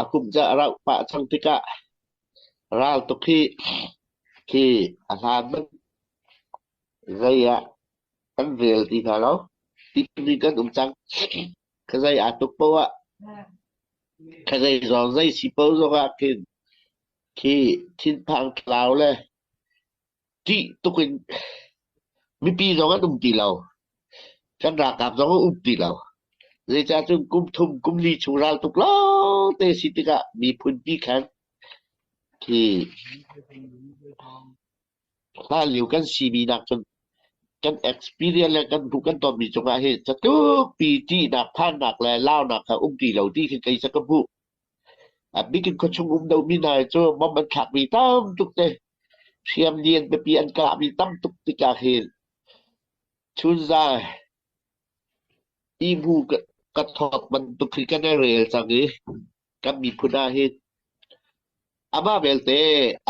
A kum ca a rauh pah cang tikah raltuk hi khi a hlan zei ah kan rel ti hna lo. Timi kan um cang. Khuazei aa tuk paoh ah khuazei zong zei si paoh zongah khin khi thinphang tlau le ṭih tuk in mipi zong an um ti lo. Kan ralkap zong an um ti lo. Zeicah cun kum thum kum li chung raltuk lawngte si tikah miphun pi khan khi hlanlio kan simi nak cun kan experience le kan hmuh kan tonmi cungah hin catukpi ṭihnak phannak le launak kha um ti lo ti khi kei cu ka hmuh. A bik in khuachung um deuhmi hna hi cu bomb an thlakmi tam tuk te hriam lian pipi an kahmi tam tuk tikah hin chunzai ihmu ka thawt bantuk hi kan i rel cang i kan miphun ah hin amah belte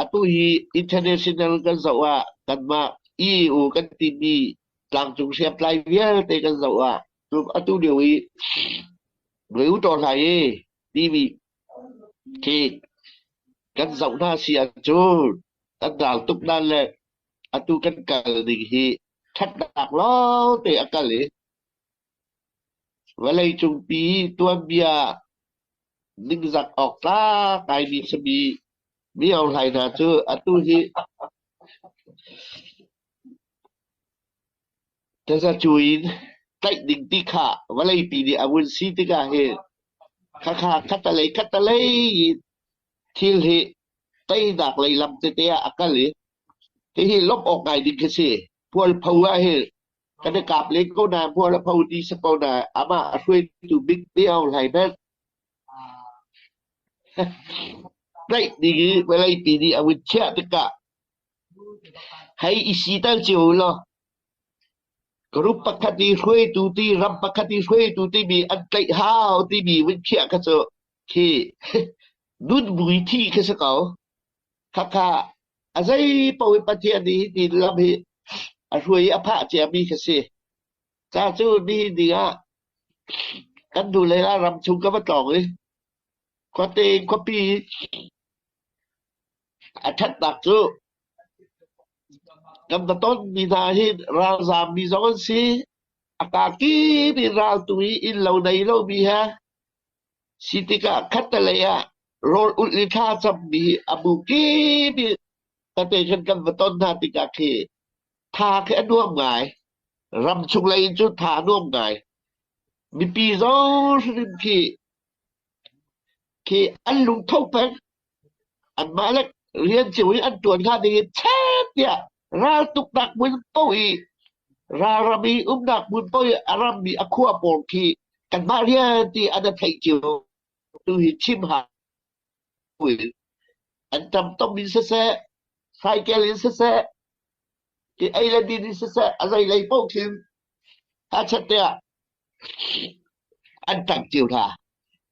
atu hi international kan zoh ah kanmah EU kan timi tlangcung hriamtlai vialte kan zoh ah atu lio i Reu to hlai i timi khi kan zoh hna si ahcun kan ral tuk nan le atu kan kal ding hi ṭhatnak lawngte a kal i vawleicung pi tuanbia ningzak awk tlak ngaimi simi mi hlai hna cu atu hi Tazacu in tlaih ding ti kha vawleipi nih a vun si tikah hin khakha khattalei khattalei in thil hi teinak lei lam tete ah a kal i hihi lawmh awk ngai ding khi si. Pualpho ah hin kan i kap len ko nain pual a pho ti si ko nain amah a hruaitu bik Ni Aung Hlaing hmanh tlaih ding i vawleipi nih a vun chiah tikah Hei i siter cio u law group pakhat i hruaitu ti ram pakhat i hruaitu timi an tlaih hau timi vun khiah kha cu khi nunmui thi khi si ko. Khakha a zei paoh in Pathian nih hi ti lam hi a hruai i a phah ciami khi si. Ca cu nihin ni ah kan hnulei ah ram chung ka va tlawng i khuate in khuapi A ṭhatnak cu kan va tonmi hna hi ralzaammi zong an si. A kakip in raltu i innlo nei lomi he si tikah khattelei ah rawl ulh i thla cammi a bu kip i tete khan kan va ton hna tikah khi tha khi a nuam ngai. Ram chung lei in cun tha a nuam ngai. Mipi zong hrim khi khi an lungtho peng. Anmah le rian cio i an ṭuan hnga ding in chet tiah raltuknak hmun paoh i ralram i umnak hmun paoh i a rammi a khua pawl khi kanmah rian ti an i theih cio tu hi chim hau in an ṭamtom in siseh cycle in siseh ti ei le din in siseh a zeilei paoh khin hachet tiah an ṭang cio hna.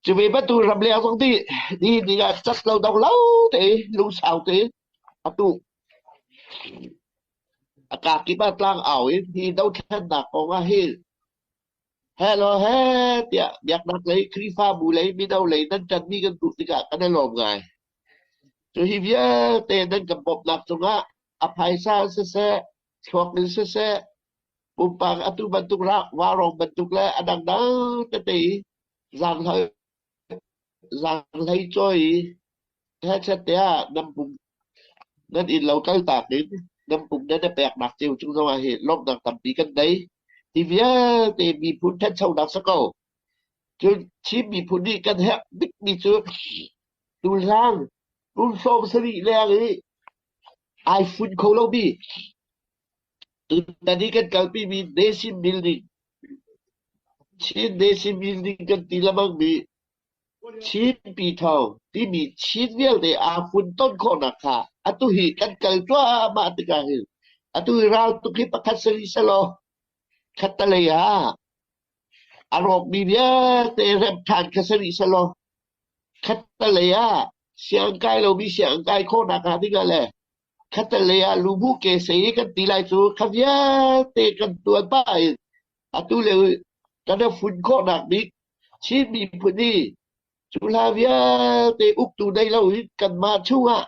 Cu ve bantuk ramleng zong nih nihin ni ah cat lo dong lo te lungsau te atu a kakip ah tlang au in hi dothlennak kong ah hin hello he tiah biaknak lei Khrihfabu lei mino lei nan ṭanmi kan duh tikah kan i lawm ngai. Cu hi vialte nan kan bawmhnak cungah a phaisa in siseh, thluak in siseh, pumpak atu bantuk vaurawng bantuk le a dangdang tete i zaanghlei zaanghlei cawi i hechet te ah nan pum nan inn lo kaltak in nan pum nan i peknak cio cung zongah hi lawmhnak tampi kan nei. Hi vialte miphun ṭhanchonak si ko. Cun Chin miphun nih kan herh bikmi cu tuhlang kum 70 leng i ai fun kho lomi Tutan i kan kalpimi Nation Building, Chin Nation Building kan ti lengmangmi Chin Pyitho timi Chin vialte aa funton khawhnak kha atu hi kan kal cuahmah tikah hin atu hi raltuk hi pakhat si rih sehlaw khattelei ah a rawkmi vialte remh ṭhan kha si rih sehlaw khattelei ah sianginn kai lomi sianginn kai khawhnak hnga dingah le Khattelei ah lubu ke sei kan ti lai cu kha vialte kan tuan pah in atu le kan i fun khawhnak bik Chin miphun hi Cu hla vialte uktu nei lo in kanmah chungah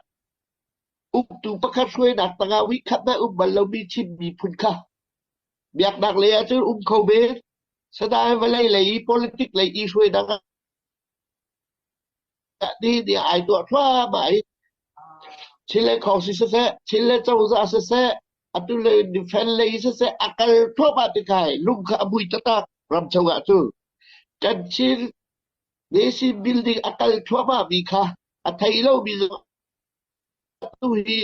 uktu pakhat hruainak tangah wikhat hmanh um bal lomi Chin miphun kha biaknak lei ahcun um kho men. Sanain vawlei lei i politic lei i hruainak ah ni ai tuah thluahmah i Chin le khawng si siseh, Chin le cozah siseh, atu le defense lei siseh a kal thluahmah tikah lung kha a mui taktak ram chungah cu. Kan Chin nation building a kal thluahmah mi kha a thei lomi zong atu hi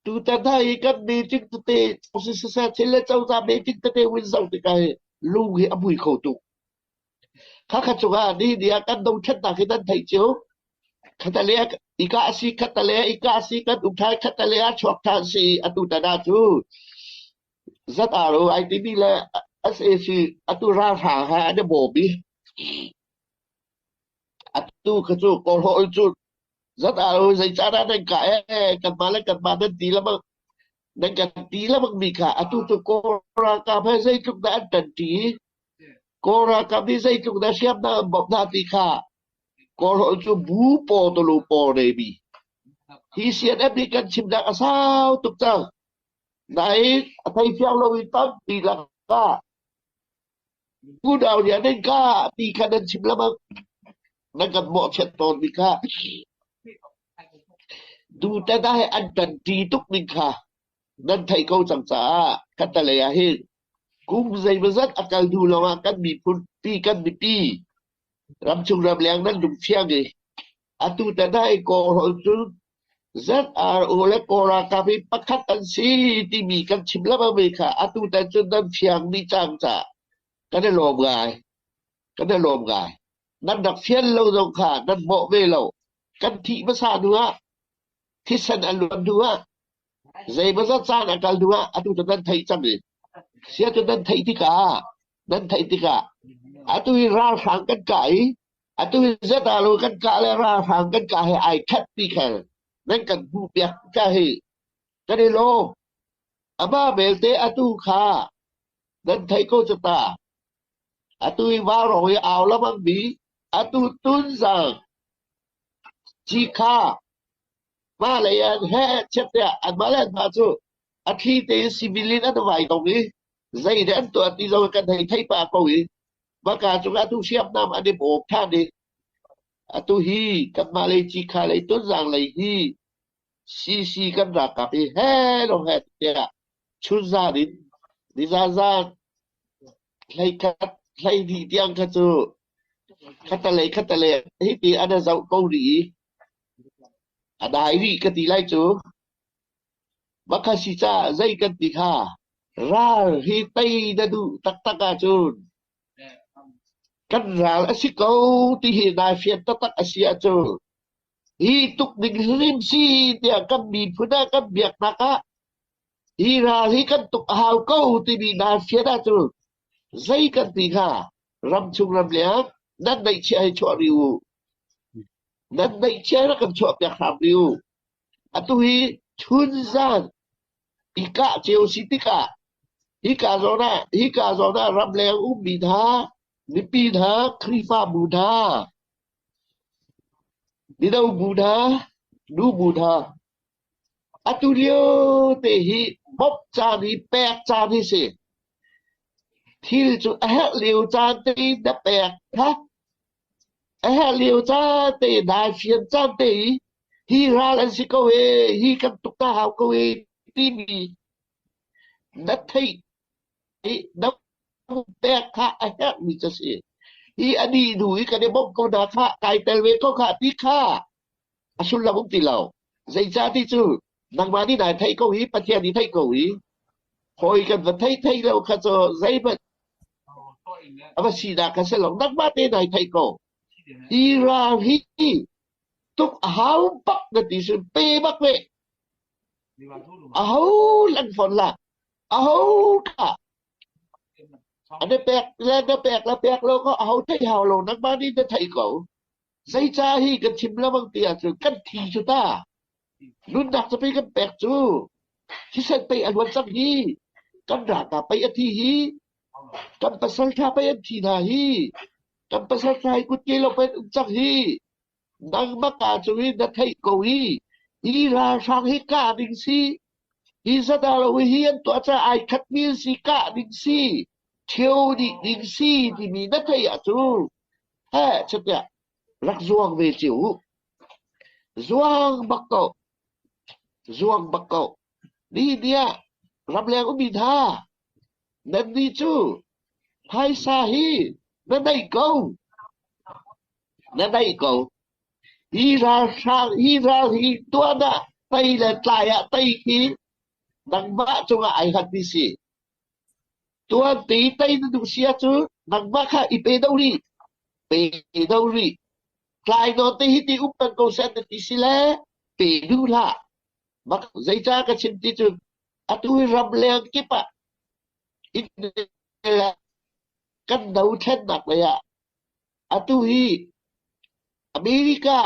tutan hi kan meeting tete siseh thil le cozah meeting tete win zoh tikah hi lung hi a mui kho tuk. Khakha cungah ni ni ah kan dothlennak hi nan theih cio. Khatale ika a si khatale ika a si kan um ṭhan khatale ah chuak ṭhan si atu tan ah cu zat aro ai timi le SAC atu ralhrang he an i bawm i atu kha cu kawlhawl cu zat aro zeicadah nan kah ee kanmah le kanmah nan ti lamang nan kan ti lamang mi kha atu cu Kawl ralkap he zeitluk dah an ṭanṭi Kawl ralkap nih zeitluk dah hriamnam an bawmh hna ti kha Kawlhawl cu bu paw tulu paw remi hi CNF nih kan chimnak a sau tuk cang. Nain a thei fiang lomi tampi lakah unau nih nan ka ti kha nan chim lengmang. Nan kan mawhchiat tawnmi kha duhtan ah an ṭanṭi tuk ning kha nan theih ko cang caah khattelei ah hin kum zeimawzat a kal hnu lawngah kan miphun pi kan mipi ramchung ramleng nan lungfiang i atu tan ah i Kawlrawn cu ZRO le Kawl ralkap hi pakhat an si timi kan chim lengmang kha atu tan cu nan fiang dih cang caah kan i lawm ngai. Kan i lawm ngai. Nan rak fian lo zong kha nan mawh ve lo. Kan thih hmasa hnu ah thisen a luan hnu ah zeimawzat caan a kal hnu ah atu cu nan theih cang i sia cu nan theih tikah nan theih tikah atu hi ralhrang kan kah i atu hi zatalu kan kah le ralhrang kan kah he ai khat ti khel nan kan hmuh piak ka hi kan i lawm. Amah belte atu kha nan theih ko cu ta. Atu hi vaurawng i au lamang mi atu tunzang cikha mah lei an he chiat tiah anmah le anmah cu a thli tein civil in an vai ko i zei dah an tuah ti zong kan hei thei pah ko i maka cu atu hriamnam an i bawm ṭhan i atu hi kanmah lei cikha lei tunzang lei hi CC kan ralkap i he lo he tiah chunzan in nizazan hleikhat hleihnih tiang kha cu khatalei khatalei hiti an i zoh ko rih i a dai rih ka ti lai cu. Makha si caah zei kan ti kha ral hi tei na duh taktak ahcun kan ral a si ko ti hi nai fian taktak a si ahcun hi tuk ding hrim si tiah kan miphun ah kan biaknak ah hi ral hi kan tuk a hau ko timi naa fian ahcun zei kan ti kha ramchung ramleng nan neihchiah hi chuah rih u. Nan neihchiah rak kan chuah piak hram rih u. Atu hi chunzan i kah cio si tikah hika zawn ah hika zawn ah ramleng ummi hna mipi hna Khrihfabu hna mino bu hna nu bu hna Atu lio te hi bawmh caan hi pek caan hi si. Thil cu a herh lio caan te i na pek kha a herh lio caan te i nai fian caan te i hi ral an si ko e, hi kan tuk ta hau ko e timi na theih i na pek kha a herhmi cu si. Hi a nih hnu i kan i bawmh ko hna kha kai tel ve ko kha ti kha a sullam um ti lo. Zeicah ti cu nangmah nih nai theih ko hi Pathian nih theih ko hi hawi kan va thei thei lo kha cu zeihmanh a va sinak kha si lo nangmah te nai theih ko. Hi ral hi tuk a hau bak na ti sun pe bak ve. A ho lan fon la a ho ka an pek le na pek la pek lo ko a ho thei hau lo nangmah nih na thei ko. Zeicah hi kan chim lengmang ti ahcun kan thi cu ta. Nunnak cu pei kan pek cu. Thisen pei a luan cang hi. Kan ralkap pei a thi hi. Kan pasalṭha pei an thi hna hi. Kan pasal hna hi kutke lo pen um cang hi. Nangmah ka cu hi na theih ko hi. Hi ralhrang hi kah ding si. Hi zat ah lo hi an tuah caah ai khatmi an si kah ding si. Ṭhio dih ding si timi na theih ahcun heh chatiah rak zuang ve cio u. Zuang bak ko. Zuang bak ko. Nihin ni ah ramleng ummi hna nannih cu phaisa hi na neih ko. Na neih ko. Hi ralhrang hi ral hi tuan ah tei le tlai ah tei khi nangmah cungah ai hngatmi si. Tuan te i tei na duh si ahcun nangmah kha i pe do rih. Pe do rih. Tlai nawn te hi ti um peng ko seh na ti si le pe duh hlah. Bak zeicah ka chim ti cu atu hi ramleng kip ah kan dothlennak lei ah atu hi America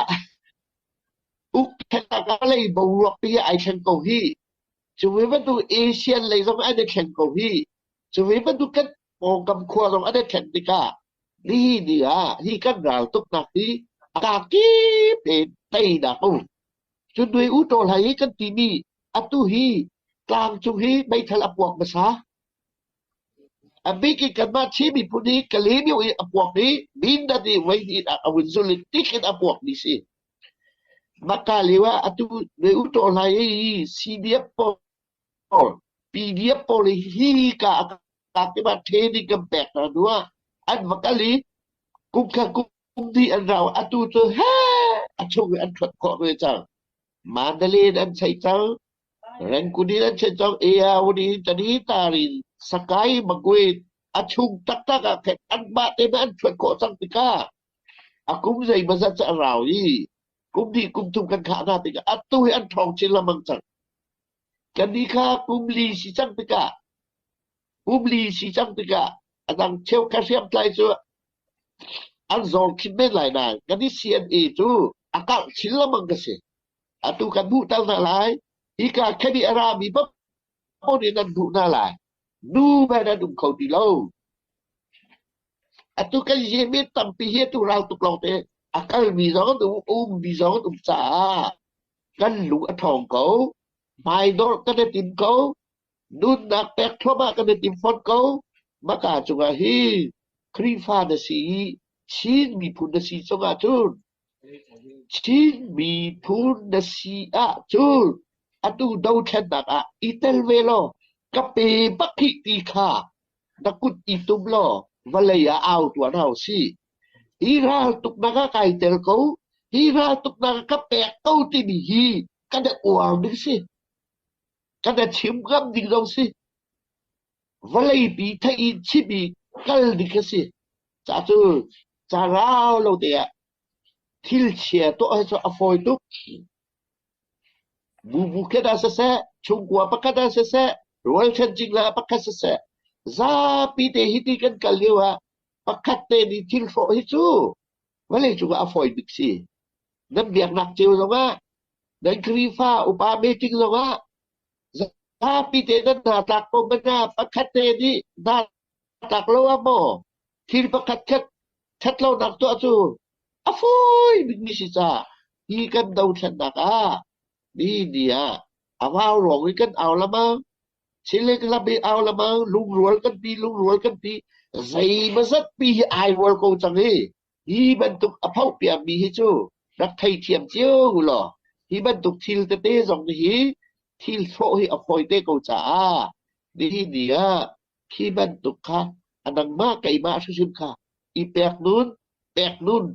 ukthlennak ah lei boruak pi ai thleng ko hi. Cu ve bantuk Asian lei zong an i thleng ko hi. Cu ve bantuk kan pawngkam khua zong an i thlen tikah nihin ni ah hi kan ral tuknak hi a kakip in teinak um. Cun nui u ṭawl hai hi kan timi atu hi tlangcung hi meithal a puak hmasa. A bik in kanmah Chin miphun hi Kalaymyo i a puak i Mindat i voihnih ah a vun zul i tik in a puakmi si. Maka lio ah atu nui u ṭawl hai i CDF pawl, PDF pawl hi hi ka a kak i training kan pek hna hnu ah an va kal i kum kha kum dih an rau. Atu cu he a chung i an ṭhuat khawh ve cang. Mandalay in an chei cang, Rangoon in an chei cang, Ayawadi, Tanitarin, Sakai, Magwe a chung taktak ah khin anmah te an ṭhuat khawh cang tikah a kum zeimawzat cu a rau i kum hnih kum thum kan khah hna tikah atu hi an ṭhawng chin lengmang cang. Kannih kha kum li si cang tikah kum li si cang tikah a dang cheukhat hriamtlai cu an zawr khin men lai nain kan i CNA cu a karh chin lengmang ka si. Atu kan hmuhter hna lai. Hika khen i a rami paoh nih nan hmuh hna lai. Nu men an um kho ti lo. Atu kan Yemen tampi hi atu rau tuk lawngte a kalmi zong an um, ummi zong an um caah kan lung a ṭhawng ko. Hmaidawr kan i tim ko. Nunnak pek thluahmah kan i tim fawn ko. Maka cungah hi Khrihfa na si i Chin miphun na si cungah cun Chin miphun na si ahcun atu dothlennak ah i tel ve law ka pe bak hih ti kha na kut i tum law vawlei ah au tuah hna usih. Hi ral tuknak ah kai tel ko, hi ral tuknak ah ka pek ko timi hi kan i uar ding si. Kan i chim ngam ding zong si. Vawleipi theih in chim i kal ding a si. Ca cu ca rau lo te ah thil chia tuah hi cu a fawi tuk. Bubu khat ah siseh, chungkua pakhat ah siseh, rualchan cingla pakhat siseh, zapi te hiti kan kal lio ah pakhat te nih thil hrawh hi cu vawlei cungah a fawi bik si. Nan biaknak cio zongah, nan Khrihfa upa meeting zongah, zapi te nan hna tlak ko hmanh ah pakhat te nih hna tlak lo ah maw thil pakhat khat ṭhat lonak tuah cu a fawi bikmi si caah hi kan dothlennak ah nihin ni ah a vau ruang in kan au lamang Chilik lam i au lamang lungrual kan ti lungrual kan ti zeimazat pi hi ai rual ko cang hi hi bantuk a phoh piakmi hi cu rak theithiam cio u law hi bantuk thil tete zong hi thil thlawh hi a fawi te ko caah nihin ni ah khi bantuk kha a nangmah keimah hrimhrim kha i pek nun pek nun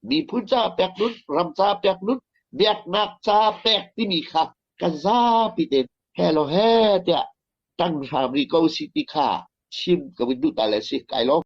miphun ca pek nun ram ca pek nun biaknak ca pek timi kha kan zapi tein hello he tiah ṭang hram rih ko si ti kha chim ka vun duh ta le si kai lawm.